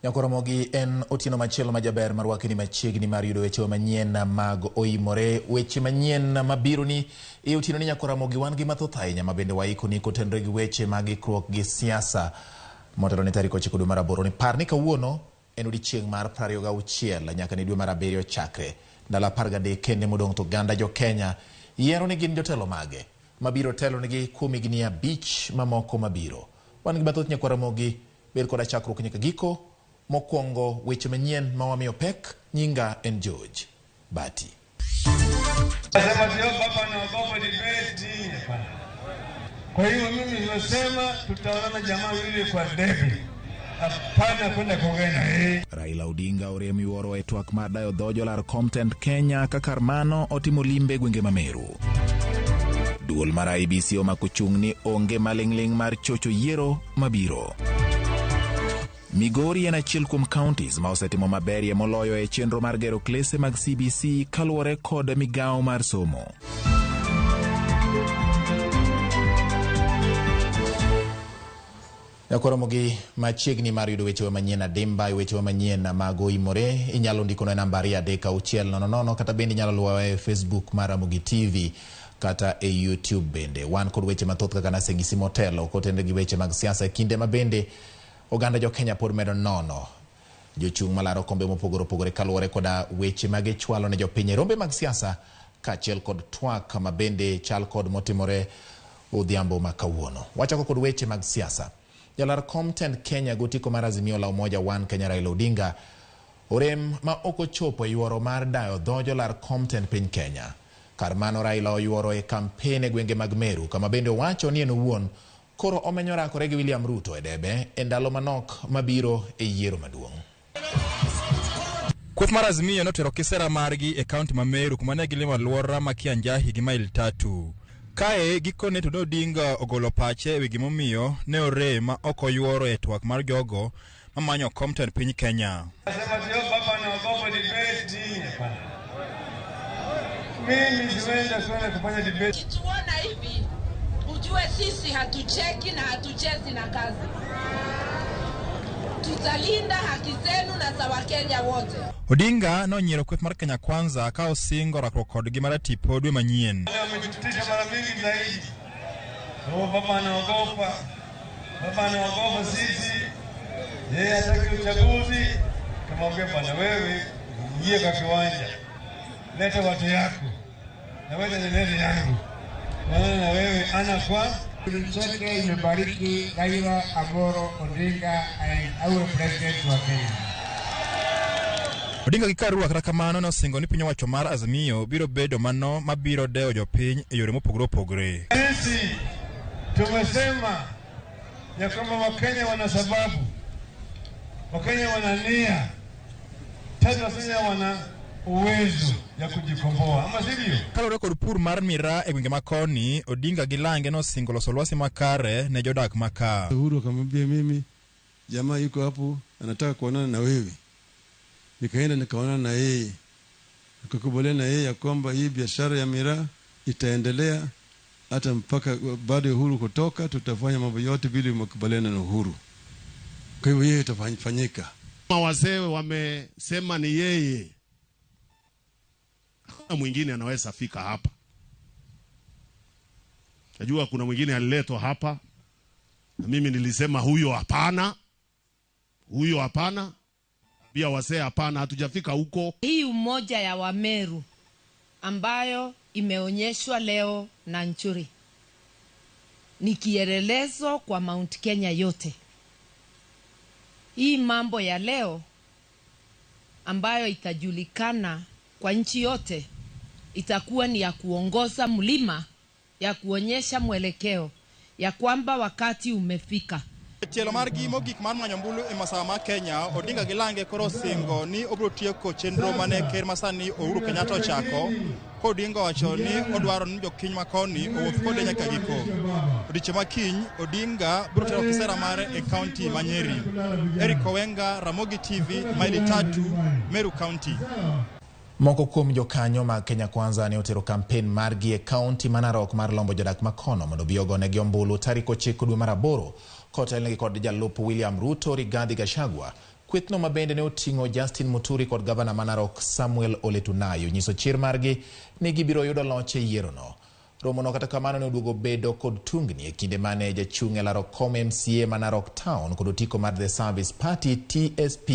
Nyakoromogi en otieno machielo majaber marwakni machiegni mar yudo weche manyien mag oimore. Weche manyien mabiro ni e otieno ni Nyakoromogi wan gi mathoth ahinya ma bende waikoni kotenore gi weche mag ikruok gi siasa motelo ne tarik 9 dwe mar aboro ni par ni kawuono en odiechieng' mar 26 nyaka ne dwe mar abiriyo chakre ndalo 13 kende modong' to oganda jo Kenya yiero ni gin jotelo mage mabiro telonegi kuom higni 5 mamoko mabiro. Wan gi mathoth Nyakoromogi ber koda chakruok nyaka giko. Mokwongo weche manyien ma wamiyo pek. Nyinga en George Bati. Nasema sio baba naogopa debate nini, hapana. Kwa hiyo mimi nimesema tutaonana jamaa yule kwa debe. Hapana kwenda kuongea na yeye. Raila Odinga orem yuoro e twak mar dayo dho jolar kom tend Kenya ka kar mano otimo limbe gwenge ma Meru. Duol mar IEBC omako chung' ni onge maling'ling' mar chocho yiero mabiro. Migori en achiel kuom counties ma osetimo maberie moloyo e chenro mar gero klese mag CBC kaluwore kod migawo mar somo. Nyakoromogi machiegni mar yudo wechewa manyien adimba e wechewa manyien mag oimore inyalo ndikonwa e namba 23600 kata bende inyalo luwowa e Facebook mar Ramogi TV kata e YouTube bende. Wan kod weche mathoth kaka naseng'isi motelo kotenore gi weche mag siasa e kinde ma bende oganda jo Kenya pod medo nono jochung' malaro kombe mopogore opogore kaluwore koda weche ma gichwalo ne jopiny e rombe mag siasa kaachiel kod twak ma bende chal kod motimore odhiambo ma kawuono. Wachako kod weche mag siasa. Jalar kom tend Kenya gotiko mar Azimio la Umoja One Kenya Raila Odinga orem ma ok ochopo e yuoro mar dayo dho jolar kom tend piny Kenya. Kar mano Raila oyuoro e kampen e gwenge mag Meru kama bende owacho ni en owuon koro omenyo rakore gi William Ruto e debe e ndalo manok mabiro e yiero maduong'. Kweth mar Azimio notero kisera margi e kaunti ma Meru kuma ne gilimo alwora ma Kianjahi gi mail 3. Kae gikone to ne Odinga ogolo pache ewi gimomiyo ne orem ma ok oyuoro e twak mar jogo mamanyo kom tend piny Kenya. Nasema sio baba naogopa debate nini, hapana. Mimi siwezi kwenda kufanya debate. Ukituona hivi ujue sisi hatucheki na hatuchezi na kazi. Tutalinda haki zenu na za Wakenya wote. Odinga nonyiero kweth mar Kenya Kwanza ka osingo rakruok kodgi mar tipo dwe manyien. Wametutisha mara mingi zaidi. Oh, baba anaogopa. Baba anaogopa sisi. Yeye hataki uchaguzi. Kamwambia bwana wewe ingie kwa kiwanja. Leta watu yako. Na wewe nilete yangu. Maana na wewe ana kwa Cheke imebariki Raila Amolo Odinga awe president wa Kenya. Odinga gi Karua kata kamano nosingo ni piny owacho mar Azimio biro bedo mano mabiro dewo jopiny e yore mopogore opogore. Sisi tumesema ya kwamba Wakenya wana sababu, Wakenya wana nia, tatu Wakenya wana uwezo ya kujikomboa, ama sivyo? Kaluwore kod pur mar miraa e gwenge ma koni, Odinga gi Lange nosingo loso lwasi makare ne jodak ma ka. Uhuru akamwambia mimi jamaa yuko hapo anataka kuonana na wewe. Nikaenda nikaonana na yeye. Nikakubaliana na yeye ya kwamba hii biashara ya miraa itaendelea hata mpaka baada ya Uhuru kutoka, tutafanya mambo yote vile umekubaliana na Uhuru. Kwa hivyo hiyo itafanyika. Wazee wamesema ni yeye. Hakuna mwingine anaweza fika hapa. Najua kuna mwingine aliletwa hapa na mimi nilisema huyo hapana. Huyo hapana. Pia wazee hapana, hatujafika huko. Hii umoja ya Wameru ambayo imeonyeshwa leo na Nchuri ni kielelezo kwa Mount Kenya yote. Hii mambo ya leo ambayo itajulikana kwa nchi yote itakuwa ni ya kuongoza mlima, ya kuonyesha mwelekeo ya kwamba wakati umefika. Tielo margi mogik mar ng'anyo ombulu e masawa ma Kenya, Odinga gi Lange koro osingo ni obiro tieko chenro mane ker masani Uhuru Kenyatta ochako, ka Odinga owacho ni odwaro ni jokiny makoni owuoth kode nyaka giko. Odiechieng' ma kiny, Odinga biro tero kisera mare e kaunti ma Nyeri. Eric Owenga, Ramogi TV, maili 3, Meru County. Moko kuom jokanyo mag Kenya Kwanza ne otero kampen margi e kaunti ma Narok mar lombo jodak makono mondo obi ogonegi ombulu tarik 9 dwe mar 8 kotelnegi kod jalup William Ruto Rigathi Gachagua. Kwethno ma bende ne oting'o Justin Muturi kod gavana ma Narok Samuel Ole Tunai onyiso chir margi ni gibiro yudo loch e yierono. Romono kata kamano ne oduogo bedo kod tungni e kinde mane jachung' e laro kom MCA ma Narok Town kod otiko mar The Service Party TSP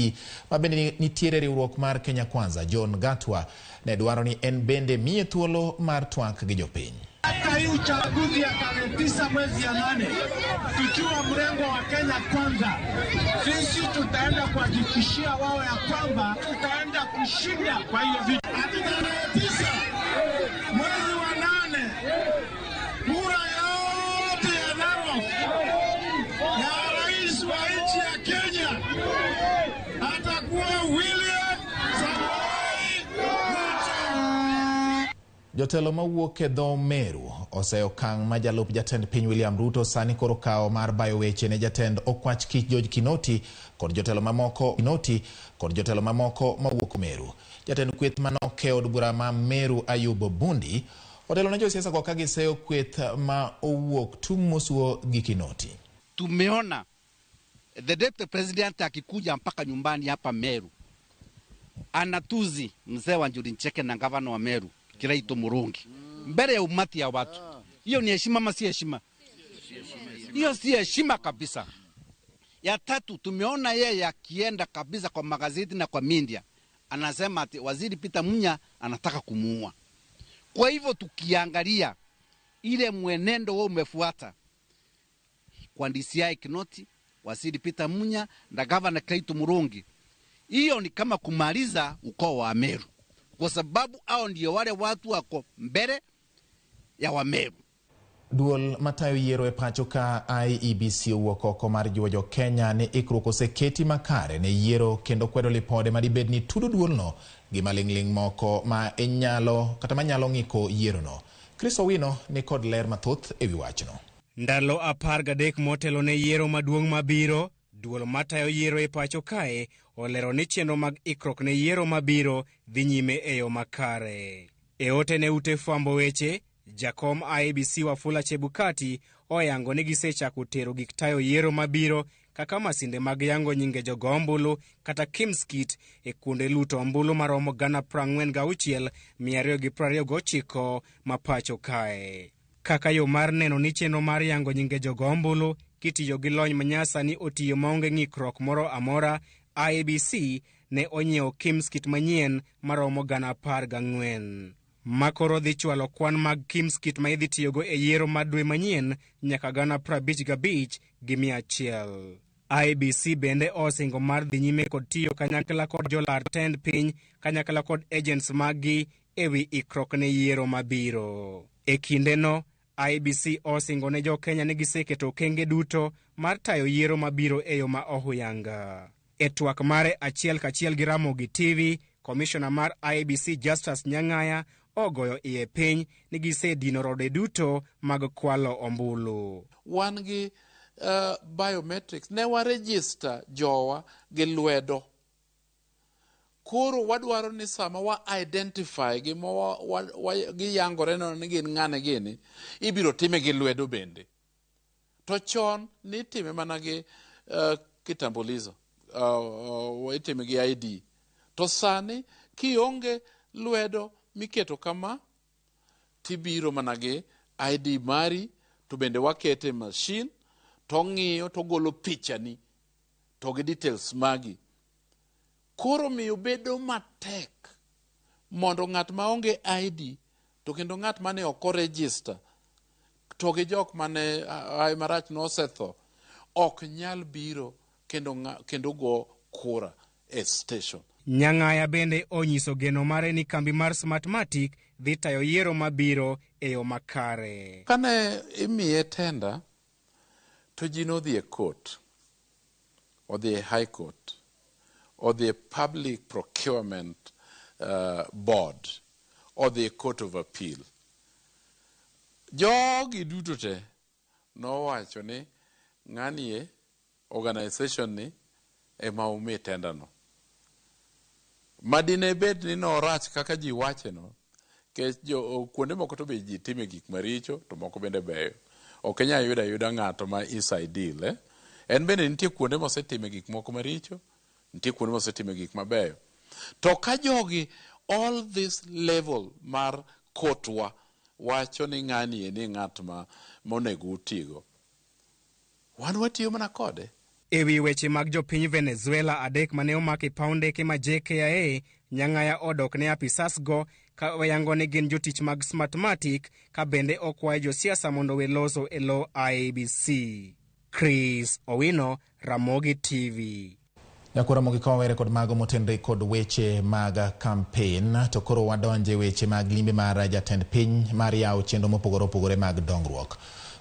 ma bende nitiere riwruok mar Kenya Kwanza John Gatwa ne dwaro ni en bende miye thuolo mar twak gi jopiny. Hata hii uchaguzi ya tarehe 9 mwezi ya 8 tukiwa mrengo wa Kenya Kwanza, sisi tutaenda kuhakikishia wao ya kwamba tutaenda kushinda kwa hiyo vita. Hadi tarehe 9 mwezi wa 8 kura yote ya Narok ya rais wa nchi ya Kenya atakuwa William Samoei Ruto. Jotelo mawuok e dho Meru oseyo okang' ma jalup jatend piny William Ruto sani koro kawo mar bayo weche ne jatend Okwach Kich George Kinoti kod jotelo mamoko Kinoti kod jotelo mamoko mawuok Meru. Jatend kweth manok e od bura ma Meru Ayub Bundi otelo ne josiasa go ka giseyo kweth ma owuok tung' mosuo gi Kinoti. Tumeona the deputy president akikuja mpaka nyumbani hapa Meru anatuzi mzee wa Njuri Ncheke na gavana wa Meru Kiraito Murungi mbele ya umati ya watu. Hiyo ni heshima ama si heshima? Hiyo si heshima kabisa. Ya tatu, tumeona yeye akienda kabisa kwa magazeti na kwa media anasema ati waziri Peter Munya anataka kumuua. Kwa hivyo tukiangalia ile mwenendo wao umefuata kwa DCI Kinoti, waziri Peter Munya na gavana Kiraito Murungi, hiyo ni kama kumaliza ukoo wa Meru, kwa sababu hao ndio wale watu wako mbele ya Wameru. Duol matayo yiero e pacho ka IEBC owuok oko mar jiwo jo Kenya ni ikruok oseketi makare ne yiero kendo kwedo lipode madibed ni tudo duolno gi maling'ling' moko ma inyalo kata manyalo ng'iko yierono. Chris Owino ni kod ler mathoth ewi wachno. Ndalo 13 motelo ne yiero maduong' mabiro, duol matayo yiero e pacho kae olero ni chenro mag ikruok ne yiero mabiro dhi nyime e yo makare. E ote ne ute fwambo weche, jakom IEBC Wafula Chebukati oyango ni gisechako tero gik tayo yiero mabiro kaka masinde mag yango nyinge jogo ombulu kata KIEMS kit e kuonde luto ombulu maromo 46,229 ma pacho kae. Kaka yo mar neno ni chenro mar yango nyinge jogo ombulu kitiyo gi lony manyasani otiyo maonge ng'ikruok moro amora, IEBC ne onyiewo KIEMS kit manyien maromo 14,000. Makoro dhi chwalo kwan mag KIEMS kit ma idhi tiyogo e yiero mar dwe manyien nyaka 55,100. IEBC bende osingo mar dhi nyime kod tiyo kanyakla kod jolar tend piny kanyakla kod agents maggi ewi ikruok ne yiero mabiro. E kindeno, IEBC osingo ne jo Kenya ni giseketo okenge duto mar tayo yiero mabiro e yo ma ohuyanga. E twak mare achiel kachiel gi Ramogi TV, komishona mar IEBC Justus Nyang'aya ogoyo iye piny ni gisedino rode duto mag kwalo ombulu. Wan gi biometrics, ne wa register jowa gi lwedo. Koro wadwaro ni sama wa identify gi ma giyangore ni gin ng'ane gini, ibiro time gi lwedo bende. To chon nitime mana gi kitambulisho, itime gi ID. To sani kionge lwedo miketo kama, tibiro mana gi ID mari, to bende wakete machine, to ng'iyo to golo pichani to gi details magi. Koro miyo bedo matek mondo ng'at maonge ID to kendo ng'at mane ok oregister to gi jok mane ai marach nosetho ok nyal biro kendo go kura e station. Nyang'aya bende onyiso geno mare ni kambi mar Smartmatic dhi tayo yiero mabiro e yo makare. Kane imiye tenda to ji nodhi e court, odhi e High Court, odhi e Public Procurement Board, odhi e Court of Appeal. Jogi duto te nowacho ni ng'ani e organization ni ema omi tenda no. Madine bed ni norach kaka ji wache no, nikech kuonde moko to be ji time gik maricho to moko bende beyo. Ok inyal yudo ayuda ng'ato ma is ideal, eh? En bende nitie kuonde mosetime gik moko maricho, Nitie kuonde mosetime gik mabeyo. To ka jogi all this level mar kotwa wacho ni ng'ani en ng'at ma monego utigo. Wan watiyo mana kode. E wi weche mag jopiny Venezuela adek mane omak e paw ndeke ma JKIA, Nyang'aya odok ne apisas go ka oyango ni gin jotich mag Smartmatic ka bende okwayo josiasa mondo owe loso e lo IEBC. Chris Owino, Ramogi TV. Nyakura Ramogi ka wawere kod mago motenre kod weche mag kampen to koro wadonje weche mag limbe mar jatend piny mar yawo chenro mopogore opogore mag dongruok.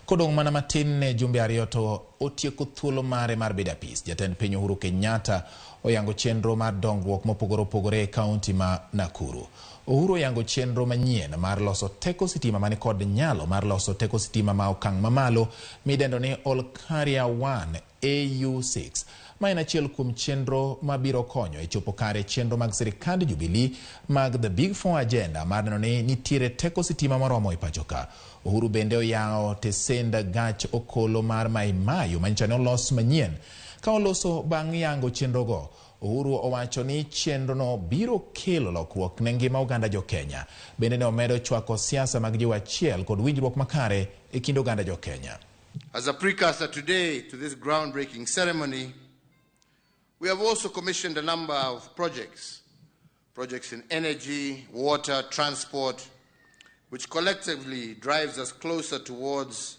Kodong' mana matin ne jumbe ariyo to otieko thuolo mare mar bedo apis. Jatend piny Uhuru Kenyatta oyango chenro mar dongruok mopogore opogore e kaunti ma Nakuru. Uhuru oyango chenro manyien mar loso teko sitima mani kod nyalo mar loso teko sitima ma okang' mamalo midendo ni Olkaria 1 AU6. Ma en achiel kuom chenro mabiro konyo e chopo kare chenro mag sirikand Jubilee mag The Big Four Agenda mar neno ni nitiere teko sitima moromo e pacho ka. Uhuru bende oyawo tesend gach okolo mar Mai Mahiu manyicha ne olos manyien. Ka oloso bang' yango chenrogo, Uhuru owacho ni chenrono biro kelo lokruok ne ngima oganda jo-Kenya. Bende ne omedo chwako siasa mag jiwo achiel kod winjruok makare e kind oganda jo-Kenya. As a precursor today to this groundbreaking ceremony, we have also commissioned a number of projects in energy, water, transport, which collectively drives us closer towards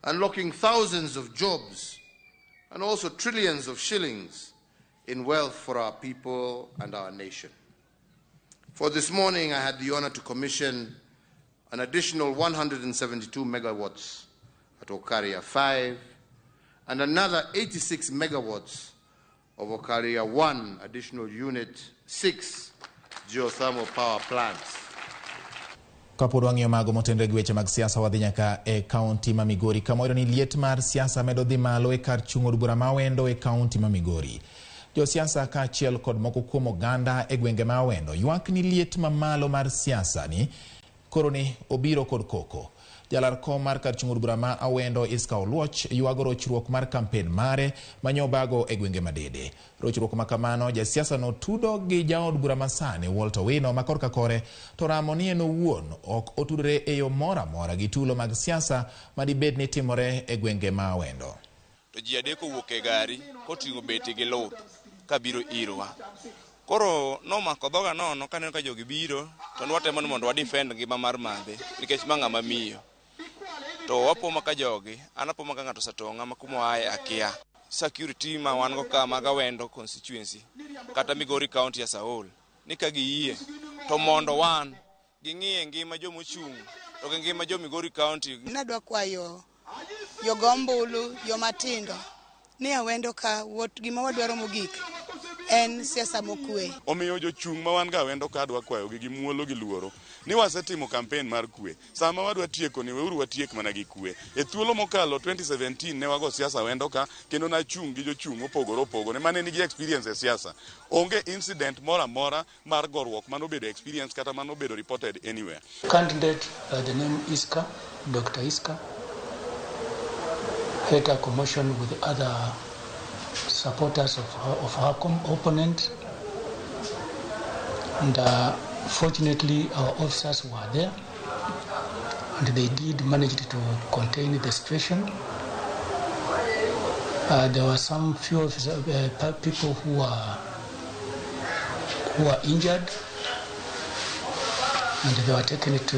unlocking thousands of jobs and also trillions of shillings in wealth for our people and our nation. For this morning, I had the honor to commission an additional 172 megawatts at Olkaria 5 and another 86 megawatts of Olkaria 1 additional unit 6 geothermal power plants. Kapod wang'iyo mago motenre gi weche mag siasa, wadhi nyaka e kaunti ma Migori kama wayudo ni liet mar siasa medo dhi malo e kar chung' od bura ma Awendo e kaunti ma Migori. Josiasa kaachiel kod moko kuom oganda e gwenge ma Awendo ywak ni liet mamalo mar siasa ni koro ni obiro kod koko. Jalar kom mar kar chung' od bura ma Awendo Iska Oluoch ywago rochruok mar kampen mare manyobago e gwenge madede. Rochruok ma kamano jasiasa no tudo gi jaod bura masani Walter Owino ma korka kore to ramo ni en owuon ok otudore e yo moro amora gi tulo mag siasa madibed ni timore e gwenge ma Awendo. To ji adek owuok e gari koting'o beti gi luth kabiro irwa. Koro nomako dhoga nono kaneno ka jogi biro to nwatemo ni mondo wadefend ngima mar madhe nikech ma ng'ama miyo. To wapoma ka jogi, an apoma ka ng'ato osetong'a ma kuma oaye akia. Security ma wan go ka mag Awendo constituency kata Migori County as a whole ni ka giyie to mondo wan ging'iye ngima jomochung' to gi ngima jo Migori County. Nadwa kwayo jogo ombulu, jomatindo ni Awendo ka gima wadwaro mogik en siasa mokwe. Omiyo jochung' ma wan ga Awendo ka adwa kwayogi gi muolo gi luoro ni wasetimo kampen mar kwe. Sama wadwa tieko ni weuru watiek mana gi kwe. E thuolo mokalo 2017 ne wago siasa Awendo ka kendo nachung' gi jochung' mopogore opogore mane nigi experience e siasa. Onge incident moro amora mar goruok manobedo experience kata manobedo reported anywhere. Candidate by the name Iska, Dr. Iska, had a commotion with other supporters of her opponent, and fortunately our officers were there and they did manage to contain the situation. There were some few officers, people who were injured, and they were taken to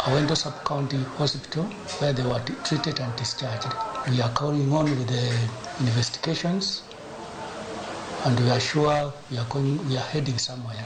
Awendo Sub-County Hospital where they were treated and discharged. We are carrying on with the investigations, and we are sure we are heading somewhere.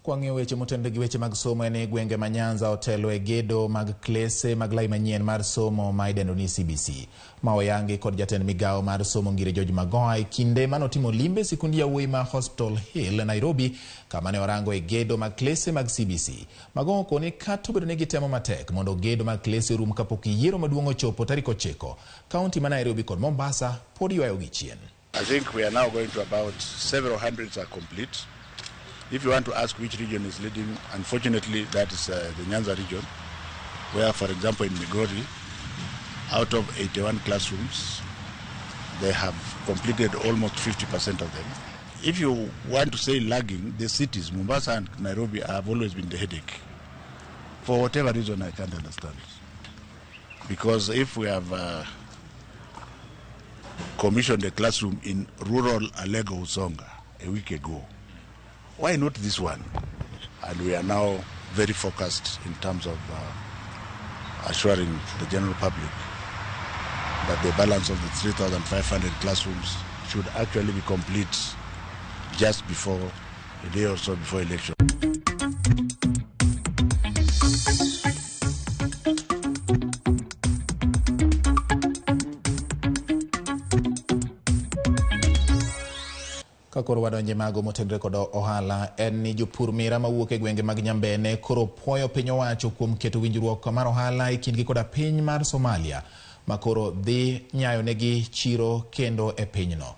Kwang'iyo weche motenre gi weche mag somo en e gwenge ma Nyanza otelo e gedo mag klese mag lai manyien mar somo ma idendo ni CBC. Ma oyangi kod jatend migawo mar somo Ngire George Magoha e kinde manotimo limbe sikund yawuoyi ma Hospital Hill Nairobi kama ne orango e gedo mag klese mag CBC. Magoha okoni kata obedo ni gitemo matek mondo gedo mag klese orum kapok yiero maduong' ochopo tarik 9, kaunti ma Nairobi kod Mombasa pod ywayo gi chien. I think we are now going to about several hundreds are complete. If you want to ask which region is leading, unfortunately, that is the Nyanza region, where, for example, in Migori, out of 81 classrooms, They have completed almost 50% of them. If you want to say lagging, the cities, Mombasa and Nairobi, have always been the headache. For whatever reason, I can't understand. Because if we have commissioned a classroom in rural Alego Usonga a week ago, why not this one? And we are now very focused in terms of assuring the general public that the balance of the 3,500 classrooms should actually be complete just before, a day or so before election. Ka koro wadonje mago motenore kod ohala en ni jopur mira mawuok e gwenge mag Nyambene koro puoyo piny owacho kuom keto winjruok mar ohala e kindgi koda piny mar Somalia ma koro dhi nyayonegi chiro kendo e pinyno.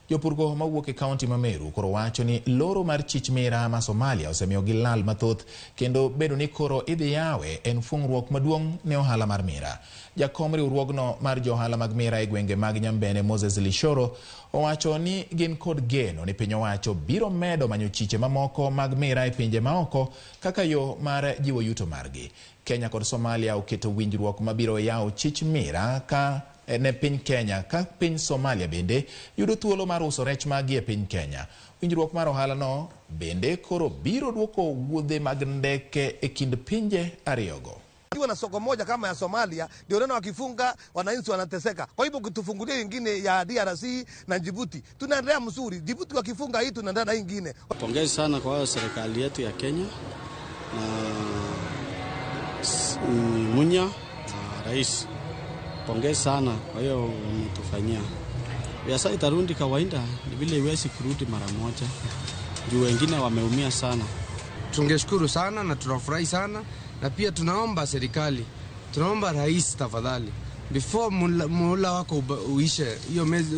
Jopurgo mawuok e kaunti ma Meru koro wacho ni loro mar chich mira ma Somalia osemiyo gilal mathoth kendo bedo ni koro idhi yawe en fung'ruok maduong' ne ohala mar mira. Jakom riwruogno mar johala mag mira e gwenge mag Nyambene Moses Lishoro owacho ni gin kod geno ni piny owacho biro medo manyo chiche mamoko mag mira e pinje maoko kaka yo mar jiwo yuto margi. Kenya kod Somalia oketo winjruok mabiro yawo chich mira ka ne piny Kenya ka piny Somalia bende yudo thuolo mar uso rech magi e piny Kenya. Winjruok mar ohala no bende koro biro duoko wuodhe mag ndeke e kind pinje ariyogo. Kiwa na soko moja kama ya Somalia, ndio neno wakifunga wananchi wanateseka. Kwa hivyo kutufungulia ingine ya DRC na Djibouti, tunaendelea mzuri. Djibouti wakifunga hii tunaendelea na ingine. Pongezi sana kwa serikali yetu ya Kenya na Munya na rais. Pongezi sana kwa hiyo wametufanyia. Biashara itarudi kawaida, ni vile iwezi kurudi mara moja. Juu wengine wameumia sana. Tungeshukuru sana na tunafurahi sana, na pia tunaomba serikali, tunaomba rais tafadhali, before muhula wako uishe,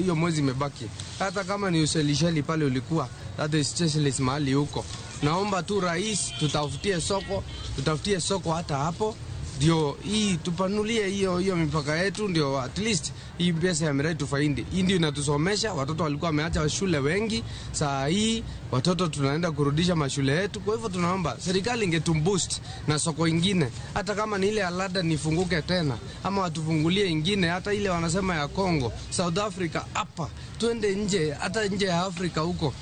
hiyo mwezi imebaki, hata kama ni Ushelisheli pale ulikuwa, that is Seychelles mahali huko, naomba tu rais tutafutie soko hata hapo, ndio hii tupanulie hiyo mipaka yetu, ndio at least hii pesa ya miradi tufaindi. Hii ndio inatusomesha, watoto walikuwa wameacha shule wengi, saa hii watoto tunaenda kurudisha mashule yetu. Kwa hivyo tunaomba serikali ingetumboost na soko ingine, hata kama ni ile Alada nifunguke tena, ama watufungulie ingine, hata ile wanasema ya Congo, South Africa, hapa twende nje, hata nje ya Afrika huko.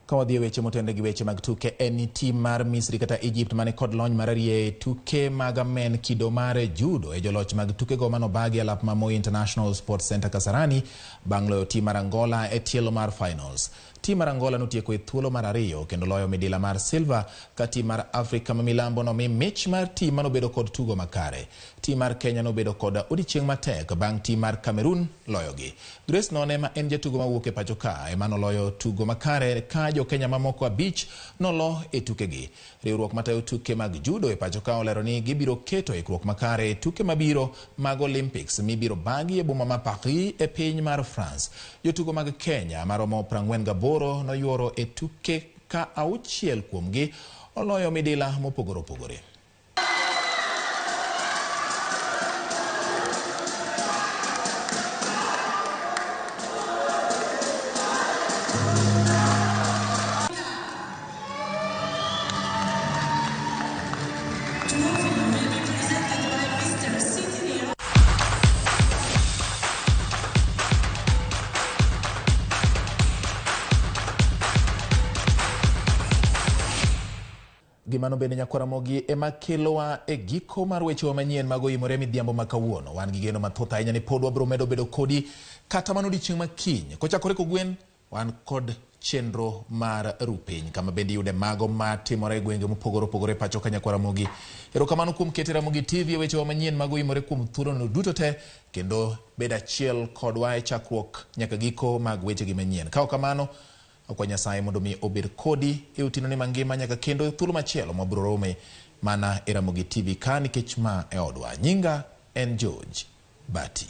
Ka wadhi e weche motende gi weche mag tuke, en ni tim mar Misri kata Egypt mane kod lony mararieya e tuke mag amen kido mar judo e joloch mag tukego manobagi e alap ma Moi International Sports Center Kasarani bang' loyo tim mar Angola e tielo mar finals. Tim mar Angola notieko e thuolo mar ariyo kendo loyo midila mar silver ka tim mar Afrika ma milambo nomi mich mar tim manobedo kod tugo makare. Tim mar Kenya nobedo kod odiechieng' matek bang' tim mar Cameroon loyogi. Grace None ma en jatugo mawuok e pacho ka ema noloyo tugo makare ka jo Kenya mamoko 5 nolo e tukegi. Riwruok matayo tuke mag judo e pacho ka olero ni gibiro keto ikruok makare e tuke mabiro mag Olympics mibiro bagi e boma ma Paris e piny mar France. Jotugo mag Kenya maromo 48 noyuoro e tuke ka 6 kuomgi oloyo midila mopogore opogore. Gimano bende nyakwara Ramogi ema kelowa e giko mar wechewa manyien mag oimore midhiambo ma kawuono. Wan gi geno mathoth ahinya ni pod wabiro medo bedo kodi kata mana odiechieng' ma kiny. Kochakore kogwen, wan kod chenro mar rupiny kama bende iyude mago matimore e gwenge mopogore opogore pacho ka nyakwara Ramogi. Erokamano kuom kete Ramogi TV e wechewa manyien mag oimore kuom thuolono duto te, kendo bed achiel kodwa e chakruok nyaka giko mag wechegi manyien. Ka ok kamano, akwa Nyasaye mondo mi obed kodi e otieno ni mangima nyaka kendo thuolo machielo mabiro rome mana e Ramogi TV ka, nikech ma e odwa. Nyinga en George Bati.